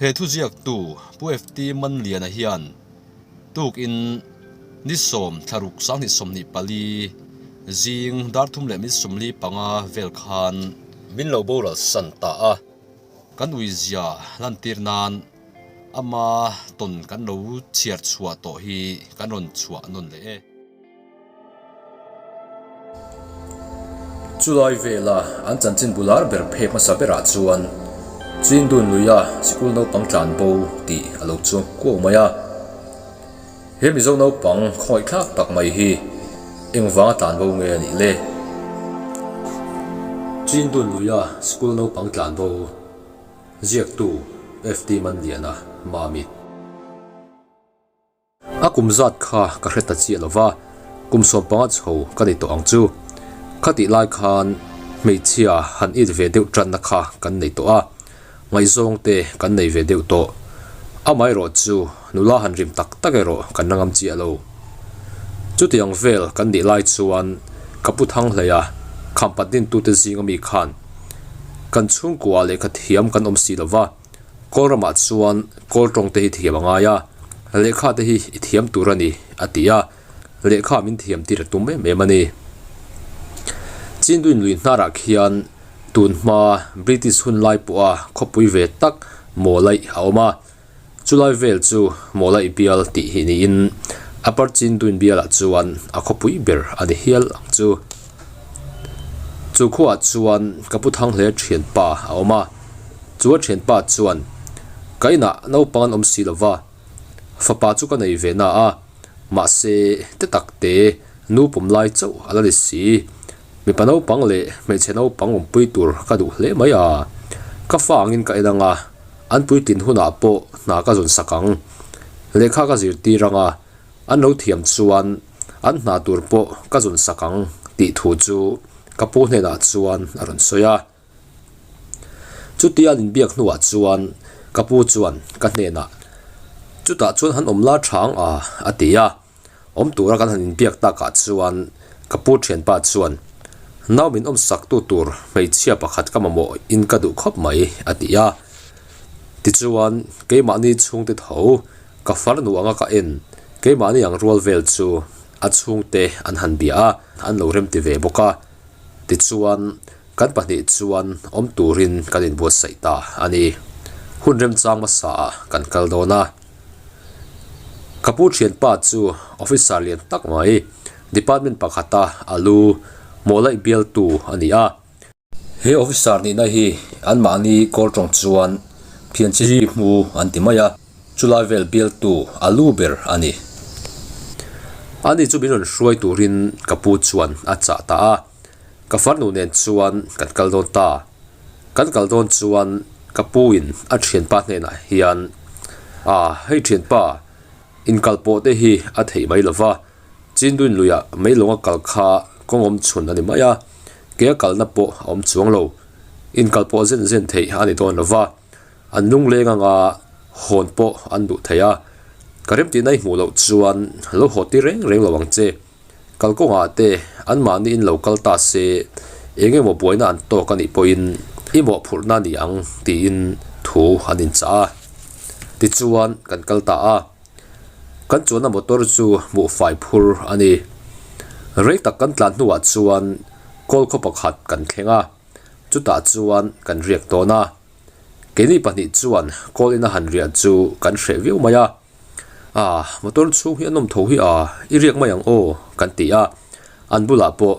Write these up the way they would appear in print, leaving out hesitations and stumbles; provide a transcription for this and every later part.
He thuziaktu Pu FT Manliana hian tukin ni sawm thlaruk sanghnih sawmhnih pali zing dar thum leh min sawmli panga vel khan min lo boral san ta a, kan uizia lantir nan ama tawn kan lo chhiar chhuah tawh hi kan rawn chhuah nawn leh e. Chulai vela an chanchin bular ber phek hmasa berah chuan Chindun luia sikul naupang tlan bo tih a lo chuang kuau mai a. He Mizo naupang khawngaihthlak tak mai hi engvanga tlan bo nge a nih le? Chindun luia sikul naupang tlan bo ziaktu FT Manliana Mamit. A kum zat kha ka hre ta chiah lo va, kum 15 chho ka ni tawh ang chu. Khatih lai khan hmeichhia han it ve deuh tanna kha kan nei tawh a, ngaihzawng te kan nei ve deuh tawh. Amaherawh chu nula han rim tak tak erawh kan la ngam chiah lo. Chutiang vel kan nih lai chuan ka pu thang hlei a, khampat dintute zinga mi khan kan chhungkua lehkha thiam kan awm si lo va, Kawl ramah chuan kawl tawng te hi thiam a ngai a, lehkha te hi i thiam tur a ni, a ti a, lehkha min thiam tir a tum em em a ni. Chinduin lui hnarah khian tun hma British hun lai pawha khawpui ve tak Mawlaih a awm a, chulai vel chu Mawlaih bial tih hi niin Upper Chinduin bialah chuan a khawpui ber a ni hial ang chu. Chu khuaah chuan ka pu Thanghle thianpa a awm a. Chu a thianpa chuan, Ka inah naupang an awm si lo va, fapa chu ka nei ve na a, mahse te tak te nu pawm lai chauh a la ni si. Mipa naupang leh hmeichhe naupang awmpui tur ka duh hle mai a, ka fa angin ka en ang a, an puitlin hunah pawh hna ka zawn sak ang. Lehkha ka zirtir ang a, an lo thiam chuan an hna tur pawh ka zawn sak ang tih thu chu ka pu hnenah chuan a rawn sawi a. Chutia an inbiak hnuah chuan ka pu chuan ka hnenah, Chutah chuan han awm la tha ang a, a ti a. Awm tura kan han inbiak takah chuan ka pu thianpa chuan, Nau min awm saktu tur hmeichhia pakhat ka mamawh in ka duh khawp mai, a ti a. Tichuan, keimahni chhungte tho ka farnu anga ka en, keimahni ang rual vel chu a chhungte an han bia a, an lo remti ve bawk a. Tichuan, Kan pahnih chuan awm turin kan inbuatsaih ta a ni. Hun remchang hmasa ah kan kal dawn a. Ka pu thianpa chu officer lian tak mai, department pakhata a lu mawlaih bialtu a ni a. He officer nihna hi anmahni kawl tawng chuan phianchi hmu an ti mai a, chulai vel bialtu a lu ber a ni. Ani chu min rawn hruai turin ka pu chuan a chah ta a. Ka farnu nen chuan kan kal dawn ta. Kan kal dawn chuan ka pu in a thianpa hnenah hian, Ah, hei thianpa, inkal pawh te hi a theih mai lova, Chinduin luiah meilawnga kal kha kawng awm chhun a ni mai a, ke a kalna pawh a awm chuang lo. Inkal pawh zen zen theih a ni dawn lova, an lungleng anga hawn pawh an duh thei a, ka remtihna i hmuh loh chuan lo haw tir reng reng lo ang che. Kalkawngah te anmahni in lo kal ta se eng emaw buaina an tawk a nih pawhin i mawhphurhna a ni ang tiin thu an inchah a. Tichuan kan kal ta a, kan chuanna motor chu hmuhfai phur a ni. Rei tak kan tlan hnuah chuan kawl khaw pakhat kan thleng a, chutah chuan kan riak dawn a. Keini pahnih chuan kawl ina han riah chu kan hreh viau mai a. Ah, motor chhung hi a nawm tho hi a, i riak mai ang aw, kan ti a. An bulah pawh,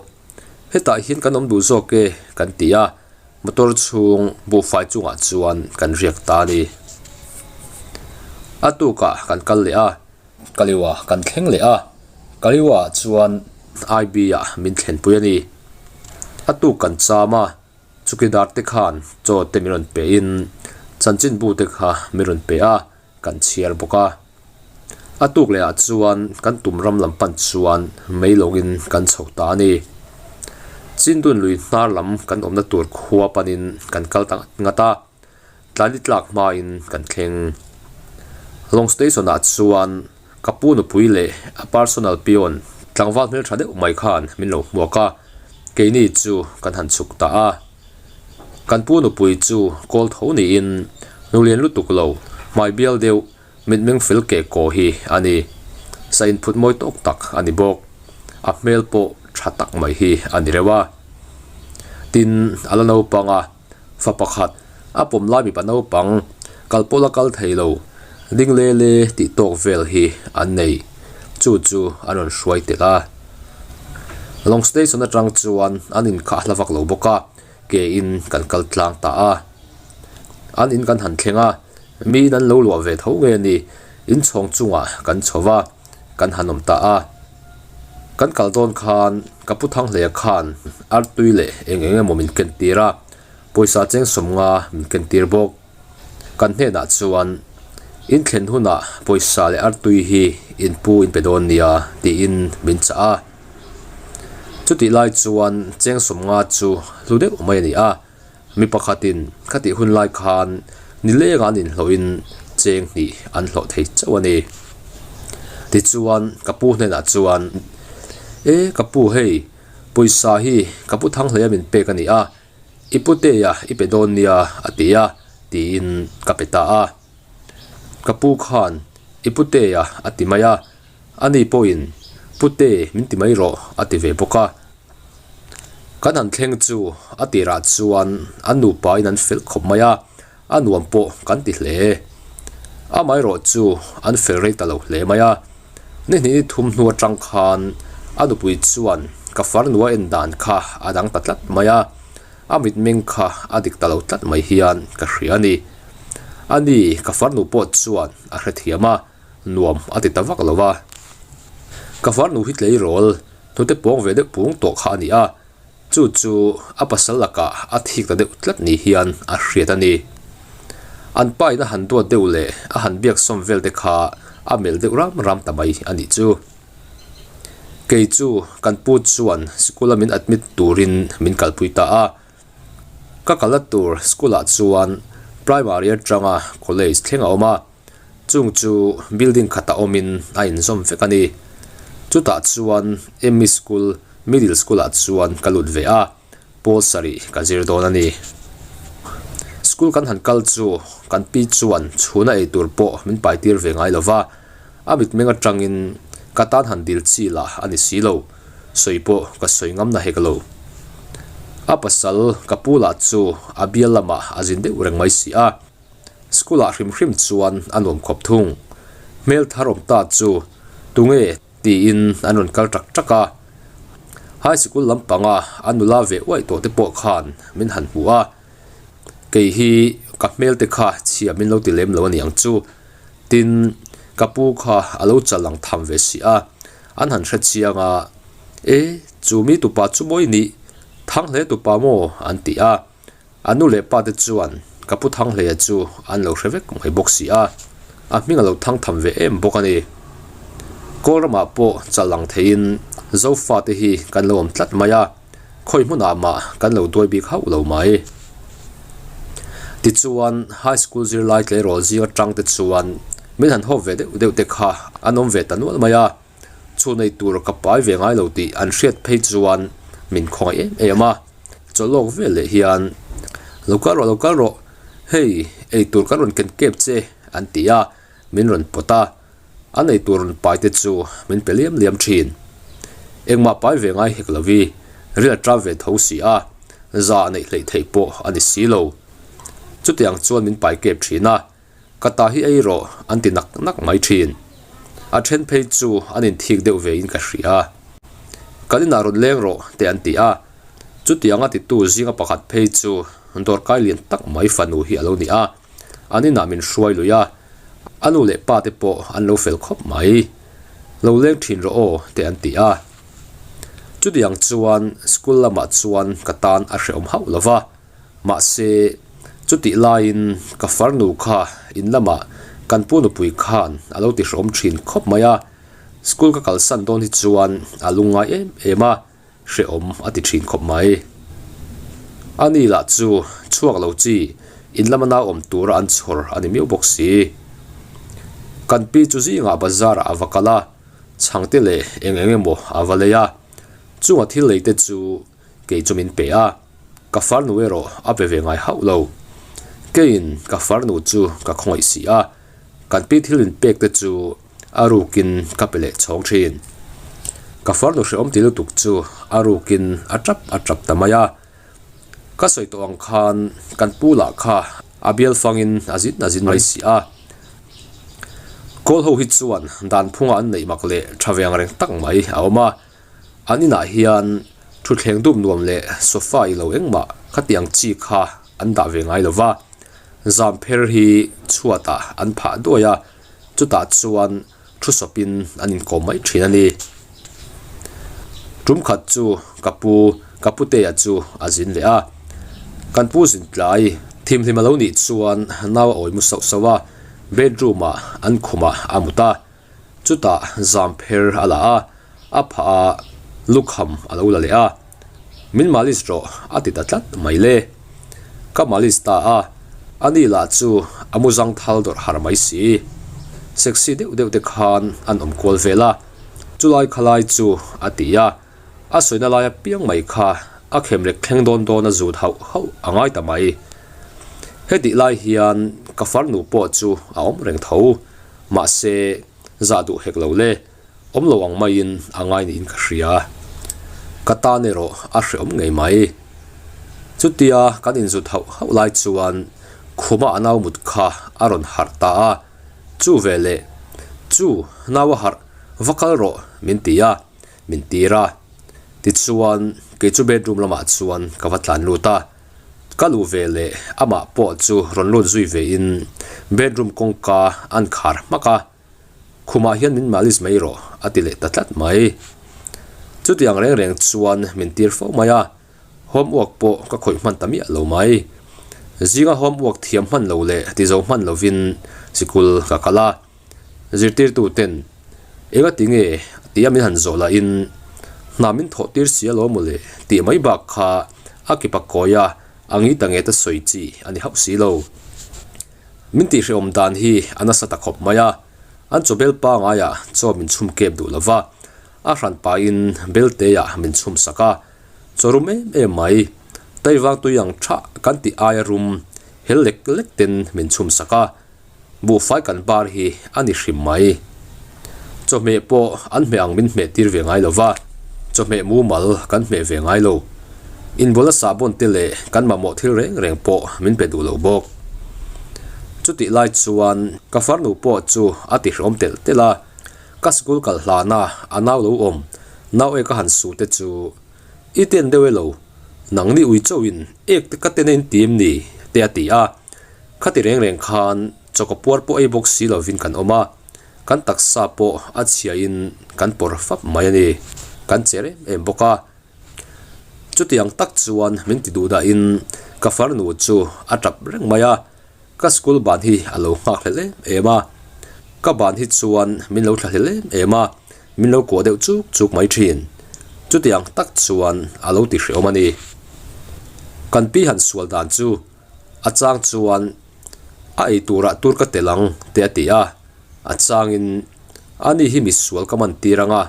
Hetah hian kan awm duh zawk e, kan ti a. Motor chhung buhfai chungah chuan kan riak ta a ni. A tukah kan kal leh a, Kaliwa kan thleng leh a, Kaliwa ah chuan IB ah min thlenpui a ni. A tuk kan cham a. Chukidar te khan chaw te min rawn pe in chanchinbu te kha min rawn pe a, kan chhiar bawk a. A tuk leh ah chuan kan tum ram lam pan chuan mei lawngin kan chho ta a ni. Chindun lui hnar lam kan awmna tur khua panin kan kal ta ngat ngat a, tlai tlak hmain kan thleng. Lawng station ah chuan ka pu nupui leh a personal peon tlangval hmeltha deuh mai khan min lo hmuak a, keini chu kan han chhuk ta a. Kan pu nupui chu kawl tho niin nu lian lutuk lo. Hmai bial deuh mitmeng fel keh kaw hi a ni. Sa inphut mawi tawk tak a ni bawk. A hmel pawh tha tak mai hi a ni reuh a. Tin, a la naupang a, fa pakhat, a pawm lai mipa naupang, kal pawh la kal thei lo, ding le le tih tawk vel hi an nei. Chu chu an rawn hruai tel a. Lawng station atang chuan an inkhah hla vak lo bawk a. Ke in kan kal tlang ta a, an in kan han thleng a, miin an lo luah ve tho nge ni, inchhawng chungah kan chho va, kan han awm ta a. Kan kal dawn khan ka pu Thanghleia khan artui leh eng eng emaw min ken tir a, pawisa cheng sawmnga min ken tir bawk. Kan hnenah chuan in thlen hunah pawisa leh artui hi in pu in pe dawn nia tiin min chah a. Chutih lai chuan cheng sawmnga chu hlu deuh mai a ni a, mi pakhatin khatih hun lai khan nileng an inhlawhin cheng hnih an hlawh thei chauh a ni. Tichuan ka pu hnenah chuan, E ka pu hei, pawisa hi ka pu Thanghleia min pek a ni a, I putea i pe dawn nia a ti a, tiin ka pe ta a. Ka pu khan i putea a ti mai a, ani pawhin pute min ti mai rawh a ti ve bawk a. Kan han thleng chu a tirah chuan an nupain an fel khawp mai a, a nuam pawh kan ti hle. Amaherawh chu an fel rei ta lo hle mai a, ni hnih ni thum hnu atang khan a nupui chuan ka farnu a en dan kha a dang ta tlat mai a, a mitmeng kha a dik ta lo tlat mai hian ka hria a ni. Ani ka farnu pawh chuan a hrethiam a, nuam a ti ta vak lo va. Ka farnu hi tleirawl hnute pawng ve deuh pung tawh kha a ni a. Chu chu a pasal lakah a thik ta deuh tlat ni hian a hriat a ni. An pa in a han duat deuh leh a han biak sawm vel te kha a melh deuh ram ram ta mai a nih chu. Kei chu kan pu chuan sikul a min admit turin min kalpui ta a. Ka kalna tur school ah chuan primary atanga college thleng a awm a. Chung chu building khatah awmin a inzawm vek a ni. Chutah chuan ME School, Middle School ah chuan ka lut ve a, pawl sarih ka zir dawn a ni. School kan han kal chu kan pi chuan chhuna ei tur pawh min pai tir ve ngai lo va, a mitmeng atangin ka tan han dil chi lah a ni si lo, sawi pawh ka sawi ngam na hek lo. A pasal ka pu lah chu a bial lamah a zin deuh reng mai si a. School ah hrim hrim chuan a nuam khawp thung. Hmel thar awm ta chu tunge tiin an rawn kal tak tak a. High sikul lampanga a nula ve uaih tawh te pawh khan min han hmu a. Kei hi ka hmel te kha chhia min lo ti lem lo a ni ang chu. Tin, ka pu kha a lo chal ang tham ve si a. An han hre chiang a, E, chu mi tupa chu mawi nih, thang hle tupa maw an ti a. A nu leh pa te chuan ka pu Thanghleia chu an lo hre vek mai bawk si a, a hming a lo thang tham ve em bawk a ni. Kawl ramah pawh chal ang theiin Zofa te hi kan lo awm tlat mai a, khawi hmunah mah kan lo duai bik hauh lo mai. Tichuan, High School zirlai tleirawl zing atang te chuan min han hawp ve deuh deuh te kha an awm ve ta nual mai a, chhun ei tur ka pai ve ngai lo tih an hriat phei chuan min khawngaih em em a. Chawlhawk vel leh hian, Lo kal rawh, lo kal rawh, hei ei tur kan rawn ken kep che, an ti a, min rawn pawt a. An ei tur rawn pai te chu min pe liam liam thin. Engmah pai ve ngai hek lo i, ril a ṭap ve tho si a, za neih hleih theih pawh a ni si lo. Chutiang chuan min pai kep thin a. Ka ta hi ei rawh an ti nak nak mai thin. A then phei chu an inthik deuh ve in ka hria. Kan inah rawn leng rawh te an ti a. Chutianga titu zinga pakhat phei chu dawrkai lian tak mai fanu hi a lo ni a. An inah min hruai lui a. A nu leh pa te pawh an lo fel khawp mai. Lo leng thin rawh aw te an ti a. Chutiang chuan school lamah chuan ka tan a hrehawm hauh lo va. Mahse, chutih laiin ka farnu kha in lamah kan pu nupui khan a lo tihrehawm thin khawp mai a, school ka kalsan dawn hi chuan a lungngai em em a, hrehawm a ti thin khawp mai. A ni lah chu chhuak lo chi in lama nau awm tura an chhawr a ni miau bawk si. Kan pi chu zingah bazar ah a va kal a, chhangte leh eng eng emaw a va lei a, chunga thil lei te chu kei chu min pe a, ka farnu erawh a pe ve ngai hauh lo. Keiin ka farnu chu ka khawngaih si a. Kan pi thil in pek te chu a rukin ka pe leh chhawng thin. Ka farnu hrehawm ti lutuk chu a rukin a tap a tap ta mai a. Ka sawi tawh ang khan kan pu lah kha a bial fangin a zin a zin mai si a. Kawl ho hi chuan dan phunga an neih mak leh tha ve ang reng tak mai a awm a. An inah hian thutthleng dup nuam leh sofa i lo engmah khatiang chi kha an dah ve ngai lo va. Zampher hi chhuatah an phah duai a, chutah chuan thu sawpin an inkawm mai thin a ni. Tum khat chu ka pu, ka putea chu a zin leh a. Kan pu zin tlai thimhlim a lo nih chuan nau a awi mu sauh sauh a, bedroom ah an khumah a mut a. Chutah zampher a la a, a phah a, lukham a lo la leh a. Min malis rawh a ti ta tlat mai le. Ka malis ta a, ani lah chu a mu zang thal dawrh har mai si. Sexy deuh deuh te khan an awm kual vel a, chulai khalai chu a ti a, a sawina lai apiang mai kha a khemrek thleng dawn dawn a zut hauh hauh a ngai ta mai. Hetih lai hian ka farnu pawh chu a awm reng tho, mahse zah duh hek lo le. Awm lo ang maiin a ngai niin ka hria. Ka tan erawh a hrehawm ngei mai. Chutia kan inzut hauh hauh lai chuan khuma a nau mut kha a rawn harh ta a, Chu veleh, chu nau a harh, va kal rawh min ti a, min tir a. Tichuan kei chu bedroom lamah chuan ka va tlan lut a. Ka luh veleh amah pawh chu rawn lut zui vein bedroom kawngka an khar hmak a. Khumah hian min malis mai rawh a ti leh ta tlat mai. Chutiang reng reng chuan min tir fo mai a, homework pawh ka khawih hman ta miah lo mai. Zinga homework thiam hman lo leh ti zo hman lovin sikul ka kal a, zirtirtu ten enga ti nge tia min han zawh lahin hna min thawh tir si alawm mawle tih mai bak kha a kipa kawi a, a ngi ta nge ta sawi chi a ni hauh si lo. Min tihhrehawm dan hi a nasa ta khawp mai a, an chaw bel pangaiah chaw min chhum kep duh lo va, a hran pahin belteah min chhum sak a, chaw rum em em mai, Taivang tui ang tha kan tih aia rum hel lek lek ten min chhum sak a, buhfai kan bar hi a ni hrim mai. Chawhmeh pawh an hmeh ang min hmeh tir ve ngai lo va, chawhmeh mumal kan hmeh ve ngai lo. Inbual a sahbawn te leh kan mamawh thil reng reng pawh min pe duh lo bawk. Chutih lai chuan ka farnu pawh chu a ti hrehawm telh telh a, ka sikul kal hlana a nau lo awm, nau ek a han su te chu i ten deuh e lo, nangni ui chauhin ek te ka ten a inti em ni? te a ti a, khati reng reng khan chaw ka puar pawh ei bawk si lovin kan awm a. Kan taksa pawh a chhiahin kan pawr fap mai a ni. Kan che rem em bawk a. Chutiang tak chuan min ti duh dahin ka farnu chu a tap reng mai a. Ka school ban hi a lo nghak hlel em em a. Ka ban hi chuan min lo thla hlel em em a, min lo kuah deuh chuk chuk mai thin. Chutiang tak chuan a lo ti hrehawm a ni. Kan pi han sual dan chu a chang chuan a ei turah tur ka tel ang te a ti a, a changin ani hi misual ka man tir ang a,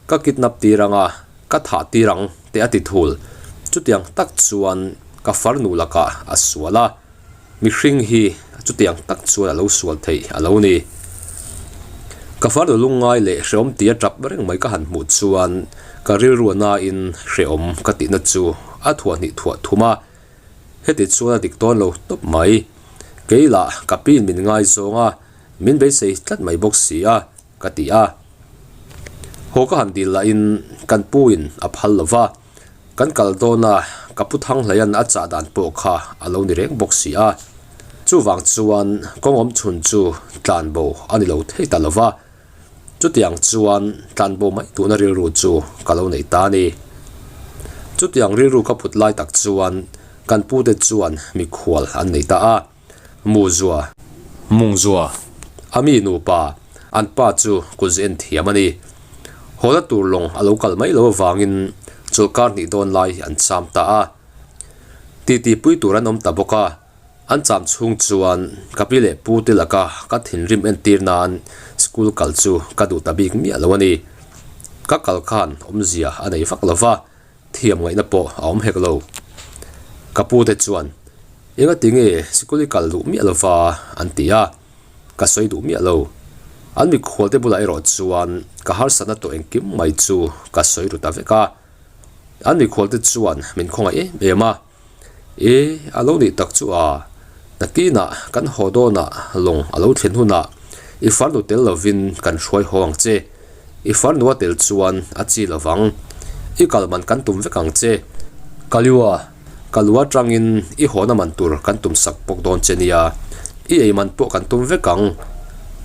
ka kidnap tir ang a, ka thah tir ang te a ti thul. Chutiang tak chuan ka farnu lakah a sual a, mihring hi chutiang tak chuan a lo sual theih a lo ni. Ka farnu lungngai leh hrehawm tia tap reng mai ka han hmuh chuan ka rilru a nain hrehawm ka tihna chu a thuah hnih thuah thum a. Heti chuan a dik dawn lo tawp mai. Kei lah ka piin min ngaizawng a, min beisei tlat mai bawk si a, ka ti a. Haw ka han dil lahin kan puin a phal lo va, kan kal dawn a, ka pu Thanghlaian a chah dan pawh kha a lo ni reng bawk si a. Chuvang chuan kawng awm chhun chu tlanbo a ni lo thei ta lo va. Chutiang chuan tlanbo mai duhna rilru chu ka lo nei ta a ni. Chutiang rilru ka put lai tak chuan kan pute chuan mikhual an nei ta a, Muzua, Mungzua, a mi nupa, an pa chu kut en thiam a ni. Hawla tur lawng a lo kal mai lo avangin chawlhkar hnih dawn lai an cham ta a. Titi pui tur an awm ta bawk a. An cham chhung chuan ka pi leh pu te laka ka thinrim entir nan school kal chu ka duh ta bik miah lo a ni. Ka kal khan awmzia a nei vak lo va, thiam ngaihna pawh a awm hek lo. Ka pu te chuan, Enga ti nge sikul i kal duh miah lo va? an ti a. Ka sawi duh miah lo. An mikhualte bulah erawh chuan ka harsatna tawh engkim mai chu ka sawi ru ta vek a. An mikhualte chuan min khawngaih em em a. E, a lo nih tak chu a, nakinah kan haw dawnah lawng a lo thlen hunah i farnu tel lovin kan hruai haw ang che. I farnu a tel chuan a chi lovang. I kal man kan tum vek ang che. Kaliua, ka lu atangin i hawna man tur kan tum sak bawk dawn che nia. I ei man pawh kan tum vek ang.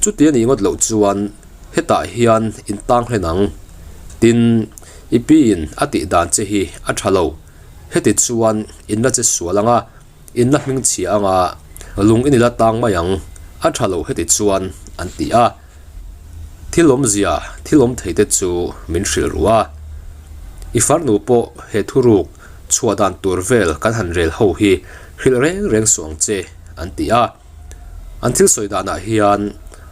Chuti a nih ngawt loh chuan hetah hian in tang hlen ang. Tin, i piin a tih dan che hi a tha lo. Heti chuan in la che sual ang a, in la hming chhia ang a, lung i ni la tang mai ang, a tha lo heti chuan an ti a. Thil awmzia, thil awm thei te chu min hrilh ru a. I farnu pawh he thuruk chhuah dan tur vel kan han rel ho hi hrilh reng reng suh ang che, an ti a. An thil sawi danah hian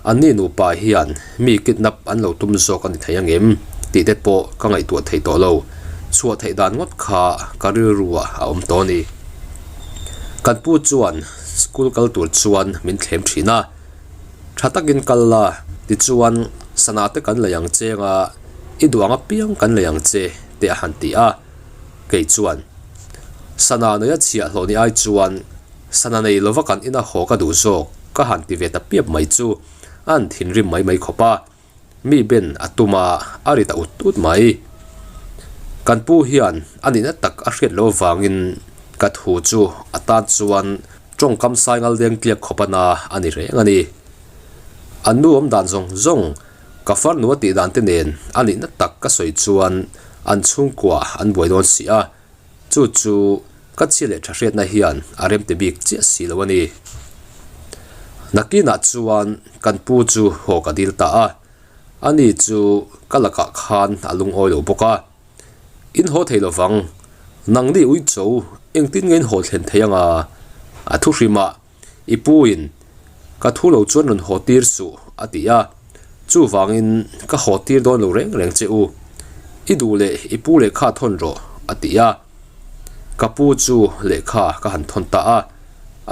anni nupa hian mi kidnap an lo tum zawk a ni thei ang em tih te pawh ka ngaihtuah thei tawh lo. Chhuah theih dan ngawt kha ka rilruah a awm tawh a ni. Kan pu chuan school kal tur chuan min thlem thin a. Tha takin kal la, tichuan sana te kan lei ang che anga i duh ang apiang kan lei ang che te a han ti a. Kei chuan sana neia chhiahhlawh ni ai chuan Sana nei lova kan ina haw ka duh zawk ka han ti ve ta piap mai chu a han thinrim mai mai khawp a, mi ben a tum a, a ri ta ut ut mai. Kan pu hian a nihna tak a hriat loh avangin ka thu chu a tan chuan tawngkam sai ngal deng tliak khawp a na a ni reng a ni. An nu awm dan zawng zawng ka farnu a tih dan te nen a nihna tak ka sawi chuan an chhungkua an buai dawn si a, Chu chu ka chhia leh tha hriatna hian a remti bik chiah si lo a ni. Nakinah chuan kan pu chu haw ka dil ta a, ani chu ka lakah khan a lungawi lo bawk a. In haw thei lovang, nangni uicho engtin nge in haw thlen thei anga? A thu hrimah I puin ka thu lo chuan rawn haw tir suh a ti a, chuvangin ka haw tir dawn lo reng reng che u, i duh leh i pu lehkha thawn rawh a ti a, ka pu chu lehkha ka han thawn ta a,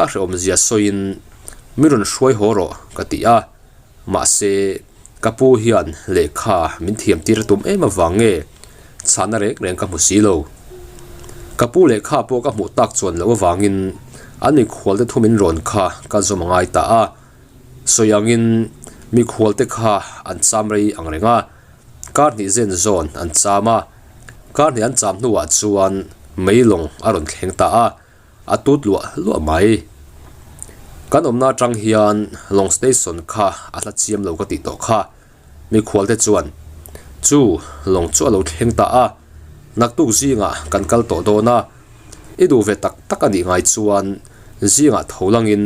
a hrehawmzia sawiin mi rawn hruai haw rawh ka ti a. Mahse, ka pu hian lehkha min thiam tir a tum em avang nge chhahna reng reng ka hmu si lo. Ka pu lehkha pawh ka hmuh tak chuan loh avangin an mikhualte thu min rawn kha ka zawm a ngai ta a. Sawi angin mikhualte kha an cham rei ang reng a, kar hnih zen zawn an cham a, kar hnih an cham hnuah chuan meilawng a rawn thleng ta a. A tut luah luah mai. Kan awmna atang hian Long Station kha a hla chiam lo ka tih tawh kha. Mikhualte chuan chu lawng chu a lo thleng ta a, naktuk zingah kan kal tawh dawn a, i duh ve tak tak a nih ngai chuan zingah tho langin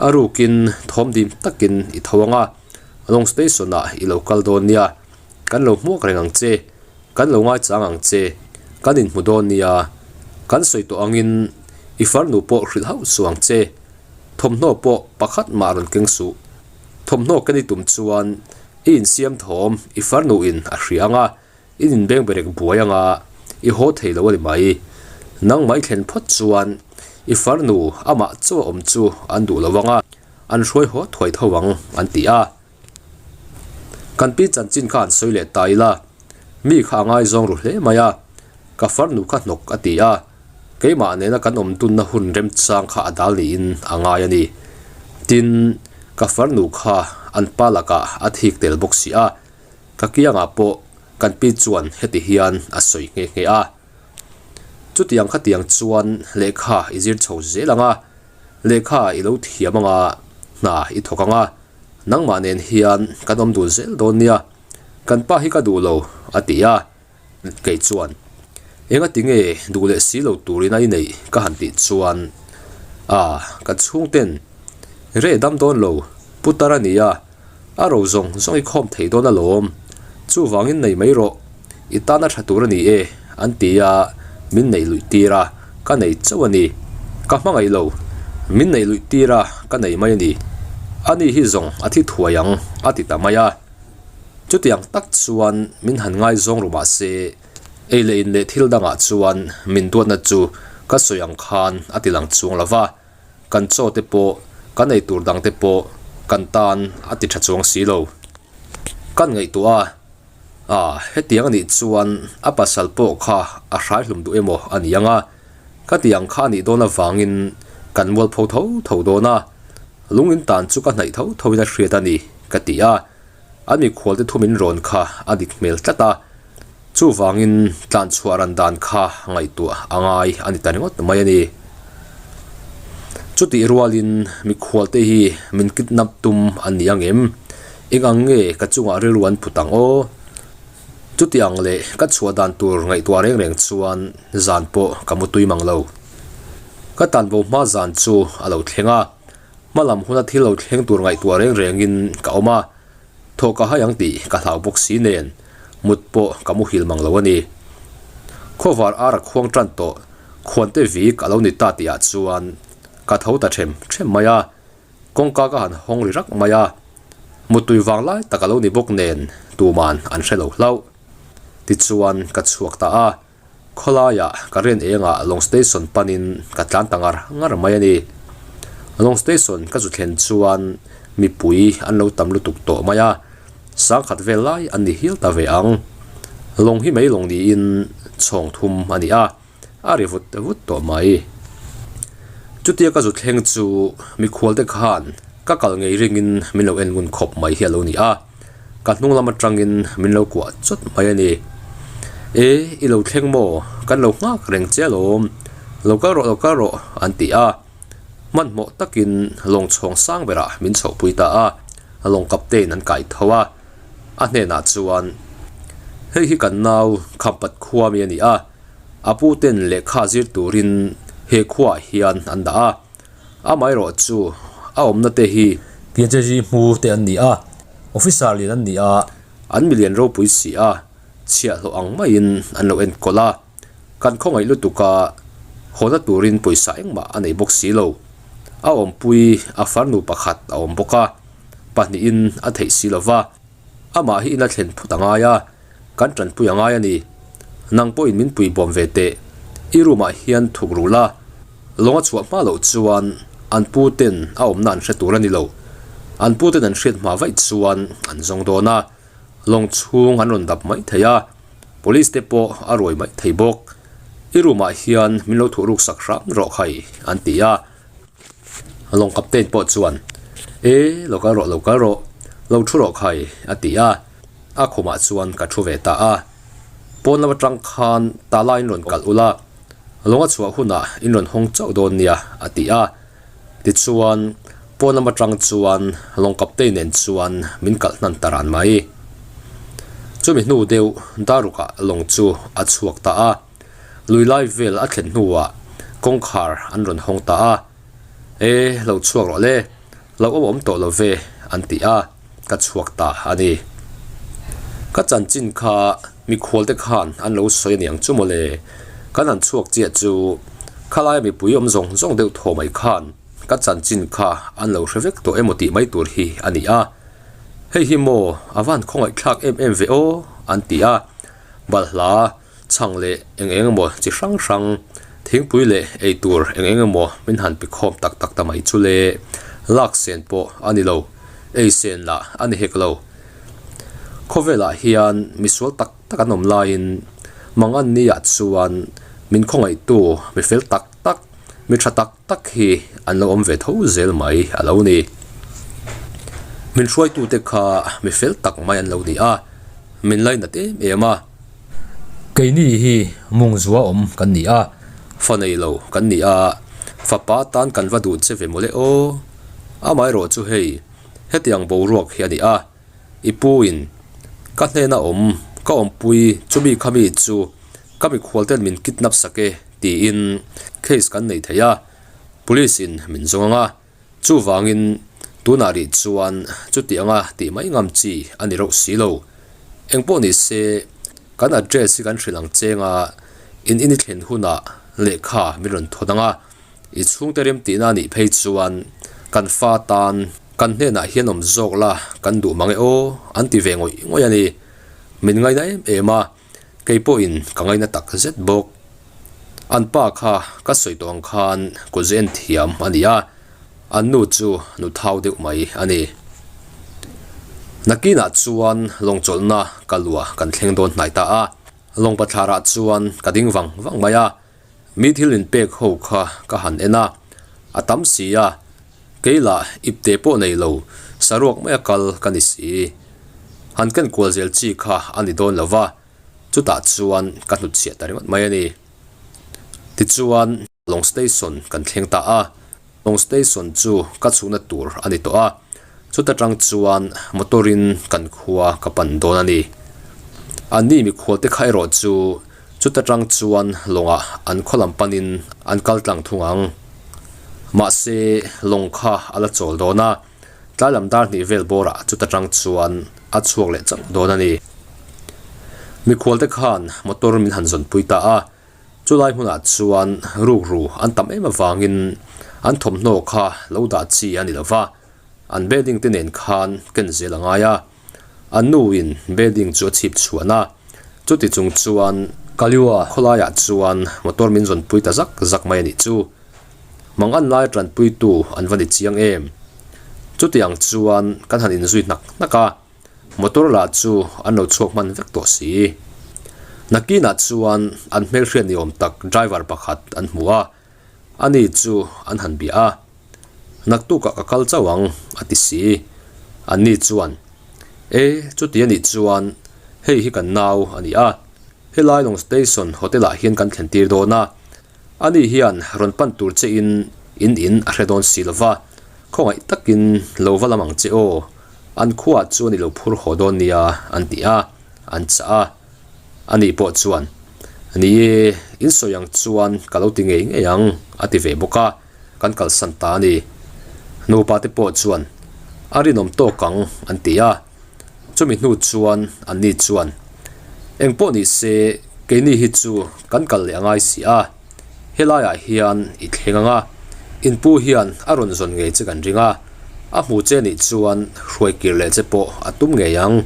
a rukin thawm dim takin i tho ang a, Long Station-ah i lo kal dawn nia, kan lo hmuak reng ang che. Kan lo ngaichang ang che, kan inhmu dawn nia, kan sawi tawh angin i farnu pawh hrilh hauh suh ang che, thawmhnaw pawh pakhat mah rawn keng suh. Thawmhnaw ken i tum chuan i insiam thawm i farnu in a hria ang a, i inbeng berek buai ang a, i haw thei lo a ni mai. Nangmah i thlen phawt chuan i farnu amah chaw awm chu an duh lo ang a, an hruai haw thuai tho ang, an ti a. Kan pi chanchin kha an sawi leh ta ila, mi kha a ngaizawng ru hle mai a, ka farnu kha hnawk a ti a, keimah nena kan awm tunna hun remchang kha a dal niin a ngai a ni. Tin, ka farnu kha an pa lakah a thik tel bawk si a, ka kiangah pawh kan pi chuan heti hian a sawi nghe nghe a. Chutiang khatiang chuan lehkha i zir chho zel ang a, lehkha i lo thiam ang a, hna i thawk ang a, Nangmah nen hian kan awm dun zel dawn nia, kan pa hi ka duh lo, a ti a. Kei chuan, Enga ti nge duh leh si lo turin a i neih? ka han tih chuan, A, ka chhungten reh dam dawn lo, putar a nia, a ro zawng zawng i khawm thei dawn alawm, chuvangin nei mai rawh, i tan a tha tur a ni e, an ti a, min neih luih tir a, ka nei chauh a ni. Ka hmangaih lo, min neih luih tir a, ka nei mai a ni. Ani hi zawng a thi thuai ang, a ti ta mai a. Chutiang tak chuan min han ngaizawng ru mah se, ei leh in leh thil dangah chuan min duatna chu ka sawi ang khan a ti lang chuang lo va. Kan chaw te pawh, kan ei tur dang te pawh Kan tan a ti tha chuang si lo. Kan ngaihtuah a, Ah, hetiang a nih chuan a pasal pawh kha a hrai hlum duh emaw a ni ang a, ka ti ang kha a nih dawn avangin kan mualpho tho tho dawn a, lung in tan chu ka hnaih tho tho in a hriat a ni, ka ti a. An mikhualte thu min rawn kha a dik hmel tlat a, chuvangin tlan chhuah ran dan kha ngaihtuah a ngai a ni ta ringawt mai a ni. Chutih rualin mikhualte hi min kidnap tum an ni ang em? Eng ang nge ka chungah rilru an put ang aw? Chuti ang leh ka chhuah dan tur ngaihtuah reng reng chuan zan pawh ka mu tui mang lo. Ka tanbo hma zan chu a lo thleng a. Hmalam huna thil lo thleng tur ngaihtuah reng rengin ka awm a, thawh ka hai ang tih ka hlau bawk si nen mut pawh ka muhil mang lo a ni. Khawvar ar a khuang tan tawh, khuante vik a lo ni ta tihah chuan ka tho ta them them mai a, kawngka ka han hawng ri rak mai a, muttui vang lai tak a lo ni bawk nen tuman an hre lo hlauh. Tichuan ka chhuak ta a. Khawlaiah ka rian engah Lawng Station panin ka tlan ta ngar ngar mai a ni. Lawng Station ka zu thlen chuan mipui an lo tam lutuk tawh mai a, sangkhat vel lai an ni hial ta ve ang. Lawng hi mei lawng niin chhawng thum a ni a, a ri vut vut tawh mai. Chutia ka zu thleng chu mikhualte khan ka kal ngei ringin min lo en ngun khawp mai hi a lo ni a. Ka hnung lam atangin min lo kuah chawt mai a ni. E, i lo thleng maw? Kan lo nghak reng che alawm. Lo kal rawh, lo kal rawh, an ti a. Hmanhmawh takin lawng chhawng sang berah min chhohpui ta a, lawng captain an kai tho a. A hnenah chuan, Hei hi kan nau Khampat khua mi a ni a, a pu ten lehkha zir turin he khuaah hian an dah a. Amaherawh chu a awmna te hi Piancheri hmu te an ni a, officer lian an ni a, an milian ropui si a, chhiahhlawh ang maiin an lo enkawl a, kan khawngaih lutuk a, hawna turin pawisa engmah a nei bawk si lo. A awmpui a farnu pakhat a awm bawk a, pahnihin a theih si lova, amah hi ina thlen phut a ngai a, kan tanpui a ngai a ni. Nang pawhin min pui bawm ve teh. I room ah hian thuk ru la. Lawng a chhuah hma loh chuan an pu ten a awmna an hre tur a ni lo. An pu ten an hriat hma vaih chuan an zawng dawn a. Lawng chhung an rawn dap mai thei a. Police te pawh a ruai mai thei bawk. I room ah hian min lo thuh ruk sak hram rawh khai an ti a. Lawng captain pawh chuan, E, lo kal rawh, lo kal rawh, lo thu rawh khai a ti a. A khumah chuan ka thu ve ta a, pawn lam atang khan tala in rawn kalh ula, lawng a chhuah hunah in rawn hawng chauh dawn nia a ti a. Tichuan, pawn lam atang chuan lawng captain nen chuan min kalh hnan ta ran mai. Chumi hnu deuh darukah lawng chu a chhuak ta a, lui lai vel a thlen hnuah kawngkhar an rawn hawng ta a, E, lo chhuak rawh le. Lo awm awm tawh lo ve an ti a, ka chhuak ta a ni. Ka chanchin kha mikhual te khan an lo sawi a niang chu mawle, kan han chhuak chiah chu khalaia mipui awm zawng zawng deuh thaw mai khan ka chanchin kha an lo hre vek tawh emaw tih mai tur hi a ni a. Hei hi maw a van khawngaih thlak em em ve aw an ti a, balhla Chhang leh eng eng emaw chi hrang hrang, thingpui leh ei tur eng eng emaw min han pe khawm tak tak ta mai chu le, lak sen pawh a ni lo, ei sen lah a ni hek lo. Khawvelah hian misual tak tak an awm laiin Manganni-ah chuan min khawngaihtu mi fel tak tak, mi tha tak tak hi an lo awm ve tho zel mai a lo ni. Min hruaitute kha mi fel tak mai an lo ni a, min lainat em em a. Keini hi mungzua awm kan ni a, fa nei lo kan ni a, fapa tan kan va duh che ve mawle aw. Amaherawh chu hei, hetiang boruak hi a ni a, i pu in ka hnena awm, ka awmpui chumi khami chu ka mikhual ten min kidnap sak e tiin case kan nei thei a, police in min zawng ang a. Chuvangin, tunah rih chuan chuti anga tih mai ngam chi a ni reuh si lo. Engpawh ni se, kan address hi kan hrilh ang cheng a, in in i thlen hunah lehkha min rawn thawn ang a, i chhungte rem tihna a nih phei chuan kan fa tan kan hnenah hian awm zawk la kan duh mang e aw an ti ve ngawih ngawih a ni. Min ngaina em em a. Kei pawhin ka ngaina tak zet bawk. An pa kha ka sawi tawh ang khan kawzi en thiam a ni a, an nu chu nu thau deuh mai a ni. Nakinah chuan lawng chawlhna ka luah kan thleng dawn hnai ta a, lawng pathlarah chuan ka ding vang vang mai a, mi thil inpek ho kha ka han en a, a tam si a, kei lah ipte pawh nei lo, saruak maia kal ka ni si. Han ken kual zel chi kha a ni dawn lo va, chutah chuan ka hnutchhiah ta ringawt mai a ni. Tichuan. Lawng station kan thleng ta a, lawng station chu ka chhukna tur a ni tawh a, chuta tang chuan motor in kan khua ka pan dawn a ni. Anni mikhual te kha erawh chu chuta tang chuan lawngah an khaw lam panin an kal tlang thung ang. Mahse lawng kha a la chawl dawn a, tlai lam dar hnih vel bawrah chuta tang chuan a chhuak leh chauh dawn a ni. Mikhual te khan motor min han zawnpui ta a. Chulai hmunah chuan rukru an tam em avangin an thawmhnaw kha lo dah chi a ni lo va, an bedding te nen khan ken zel a ngai a. An nuin bedding chu a chhip chhuan a, chuti chung chuan Kaliua khawlaiah chuan motor min zawnpui ta zak zak mai a nih chu. Mang an lai tanpuitu an va ni chiang em? Chutiang chuan kan han inzui hnak hnak a. Motor lah chu an lo chhuak hman vek tawh si. Nakinah chuan an hmelhriat ni awm tak driver pakhat an hmu a, ani chu an han bia a. Naktukah ka kal chauh ang, a ti si. Anni chuan, E, chuti a nih chuan hei hi kan nau a ni a, helai lawng station hotel ah hian kan thlen tir dawn a, Ani hian rawn pan tur che in in in a hre dawn si lova, khawngaih takin lo va lam ang che aw, an khuaah chuan i lo phur haw dawn nia an ti a, an chah a. Ani pawh chuan, Ni e, in sawi ang chuan ka lo ti ngei ngei ang a ti ve bawk a, kan kalsan ta a ni. Nupa te pawh chuan, A rinawm tawk ang an ti a. Chumi hnu chuan anni chuan, Eng pawh ni se, keini hi chu kan kal leh a ngai si a, helaiah hian i thleng ang a, in pu hian a rawn zawn ngei che kan ring a, a hmu che nih chuan hruai kir leh che pawh a tum ngei ang,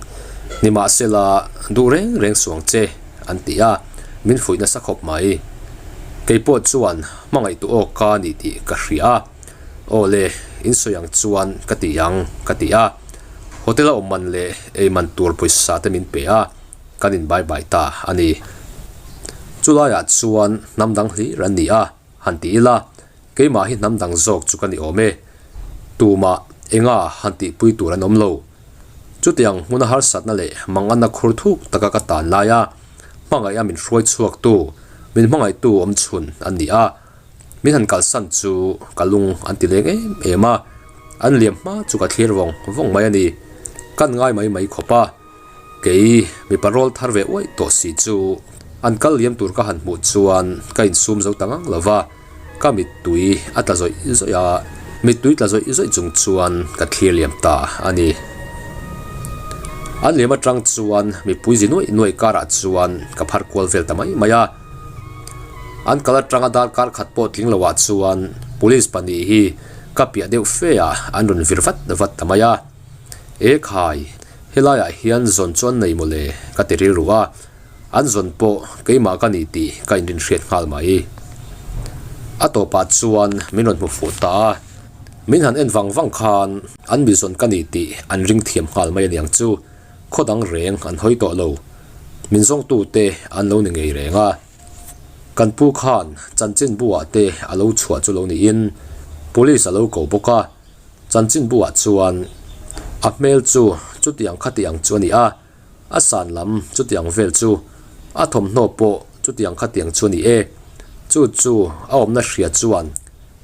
nimahsela duh reng reng suang che, an ti a, min fuih nasa khawp mai. Kei pawh chuan hmangaihtu awk ka ni tih ka hria a. Aw le, in sawi ang chuan ka ti ang, ka ti a. Hotel a awm man leh ei man tur pawisa te min pe a, kan in bai bai ta a ni. Chulaiah chuan hnam dang hlir an ni a, han ti ila, keimah hi hnam dang zawk chu ka ni awm e. Tumah enga han tihpui tur an awm lo. Chutiang hmuna harsatna leh manganna khur thuk taka ka tan laia hmangaih a min hruai chhuaktu, min hmangaihtu awmchhun an ni a. Min han kalsan chu ka lung an ti leng em em a, an liam hma chu ka thlir vawng vawng mai a ni. Kan ngai mai mai khawp a, kei mipa rawl thar ve uaih tawh si chu an kal liam tur ka han hmuh chuan ka insum zo ta ngang lo va, ka mittui a tla zawih zawih a, mittui tla zawih zawih chung chuan ka thlir liam ta a ni. An liam atang chuan mipui zi nuaih nuaih karah chuan ka phar kual vel ta mai mai a. An kal atanga darkar khat pawh tling loah chuan police pahnih hi ka piah deuh fe ah an rawn vir vat vat ta mai a. E khai, helaiah hian zawn chu an nei mawle ka ti rilru a, an zawn pawh keimah ka ni tih ka inrinhriat nghal mai. A tawpah chuan min rawn hmu fuh ta a, min han en vang vang khan an mi zawn ka ni tih an ring thiam nghal mai aniang chu. Khaw dang reng an hawi tawh lo. Min zawngtute an lo ni ngei reng a. Kan pu khan chanchinbu ah te a lo chhuah chu lo niin Police a lo ko bawk a. Chanchinbu ah chuan a hmel chu chutiang khatiang chu a ni a, a san lam chutiang vel chu, a thawmhnaw pawh chutiang khatiang chu a ni e. Chu chu a awmna hria chuan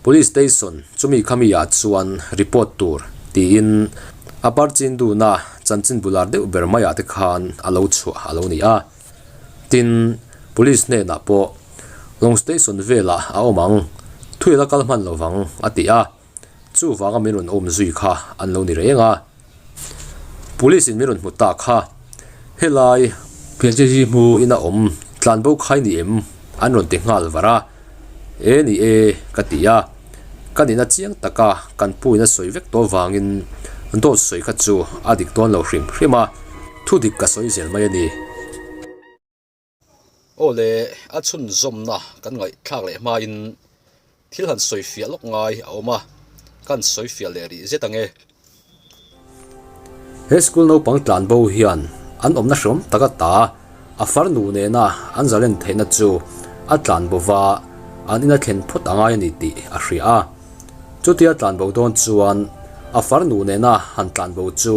Police station chumi khami ah chuan report tur tiin a parchin duna chanchin bular deuh ber mai ah te khan a lo chhuah a lo ni a. Tin, police hnenah pawh Long station velah a awm ang, thuil a kal hman lovang a ti a. Chuvanga min rawn awm zui kha an lo ni reng a. Police in min rawn hmu ta kha, helai Pianchezi hmu in a awm tlanbo khai ni em? an rawn ti nghal var a. E ni e ka ti a, ka nihna chiang taka kan pu in a sawi vek tawh vangin dawt sawi kha chu a dik dawn lo hrim hrim a, thu dik ka sawi zel mai a ni. Aw le, a chhunzawmna kan ngaihthlak leh hmain thil han sawi fiah lawk ngai a awm a, kan sawi fiah leh rih zet ang e. He school naupang tlanbo hian an awmna hreawm tak ata a farnu nena an zalen theihna chu a tlanbo va an ina thlen phawt a ngai a ni tih a hria a. Chutia tlanbo dawn chuan a farnu nena han tlanbo chu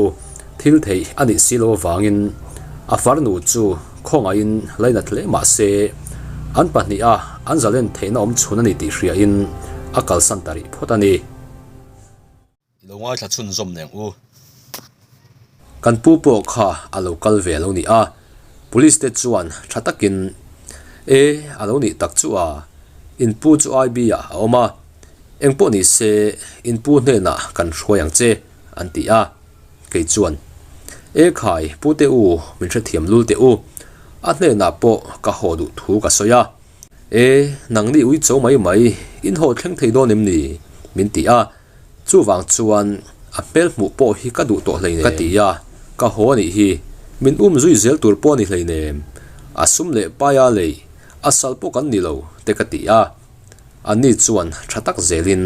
thil theih a nih si lo avangin a farnu chu khawngaihin lainat hle mah se an pahniha an zalen theihna awm chhun a ni tih hriain a kalsan ta rih phawt a ni. I lo ngaithla chhunzawm neng u. Kan pu pawh kha a lo kal ve lo ni a, Police te chuan tha takin, E, a lo nih tak chu a, in pu chu IB ah a awm a, eng pawh ni se in pu hnenah kan hruai ang che, an ti a. Kei chuan, E khai, pu te u, min hrethiam lul teh u, a hnenah pawh ka haw duh thu ka sawi a. E, nangni uicho mai mai, in haw thleng thei dawn em ni? min ti a. Chuvang chuan a hmel hmuh pawh hi ka duh tawh hleinem ka ti a, ka haw a nih hi, min um zui zel tur pawh a ni hleinem, a sum leh paia lei a sal pawh kan ni lo te ka ti a, anni chuan tha tak zelin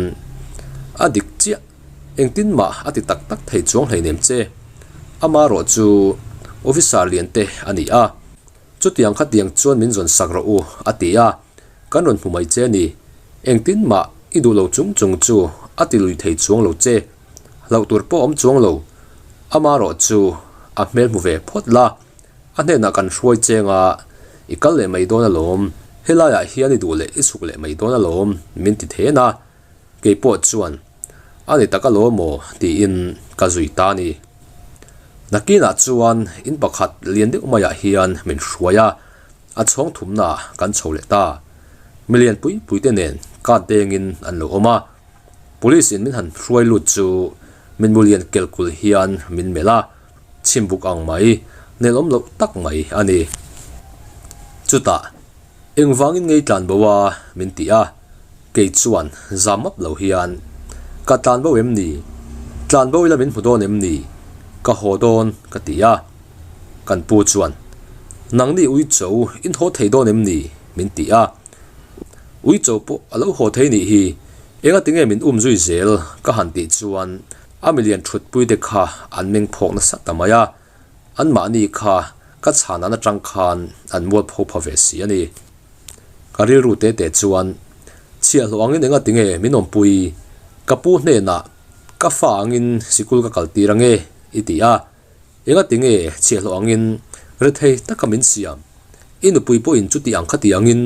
a dik chiah, engtin mah a ti tak tak thei chuang hleinem che, amarawh chu officer lian te a ni a. Chutiang khatiang chuan min zawn sak rawh u, a ti a, kan rawn hmu mai che a ni. Engtin mah i duh lo chung chung chu a ti lui thei chuang lo che. Hlauh tur pawh awm chuang lo. Amarawh chu a hmel hmu ve phawt la, a hnenah kan hruai cheng a, i kal leh mai dawn alawm, helaiah hian i duh leh i chhuk leh mai dawn alawm, min ti then a. Kei pawh chuan, A ni tak alawm aw, tiin ka zui ta a ni. Nakinah chuan in pakhat lian deuh maiah hian min hruai a, a chhawng thumnaah kan chho leh ta. Milian pui pui te nen kat dengin an lo awm a, Police in min han hruai lut chu min mu lian kel kul hian min melh a, chhimbuk ang mai, nelawm loh tak mai a ni. Chutah. Engvangin ngei tlan bo a? min ti a, kei chuan zam map lo hian, Ka tlan bo em ni? Tlan bo ila min hmu dawn em ni? Ka haw dawn ka ti a. Kan pu chuan, Nangni uicho in haw thei dawn em ni? min ti a. Uicho pawh a lo haw thei nih hi, engati nge min um zui zel? ka han tih chuan a milian thutpuite kha an meng phawk nasa ta mai a. Anmahni kha ka chhan an atang khan an mualpho pha ve si a ni. Ka rilru te te chuan, Chhiahhlawh angin enga tinge min awmpui? Ka pu hnenah ka fa angin sikul ka kaltir ange i ti a, enga tinge chhiahhlawh angin rethei taka min siam? I nupui pawhin chuti ang khati angin,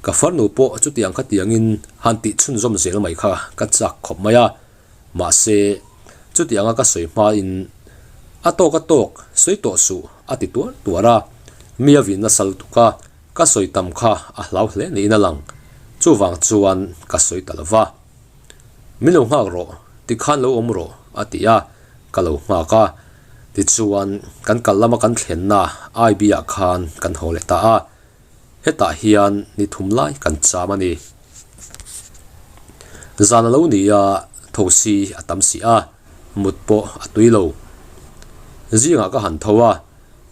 ka farnu pawh chuti ang khati angin han tih chhunzawm zel mai kha ka chak khawp mai a. Mahse, chuti anga ka sawi hmain, A tawk a tawk, sawi tawh suh, a ti tuar tuar a. Mi a vin nasa lutuk a, ka sawi tam kha a hlau hle niin a lang. Chuvang chuan ka sawi ta lo va. Min lo nghak rawh, tikhan lo awm rawh, a ti a, ka lo nghak a. Tichuan, kan kal lama kan thlenna IB-ah khan kan haw leh ta a. Hetah hian ni thum lai kan cham a ni. Zan a lo ni a, thosi a tam si a, mut pawh a tui lo. Zingah ka han tho a,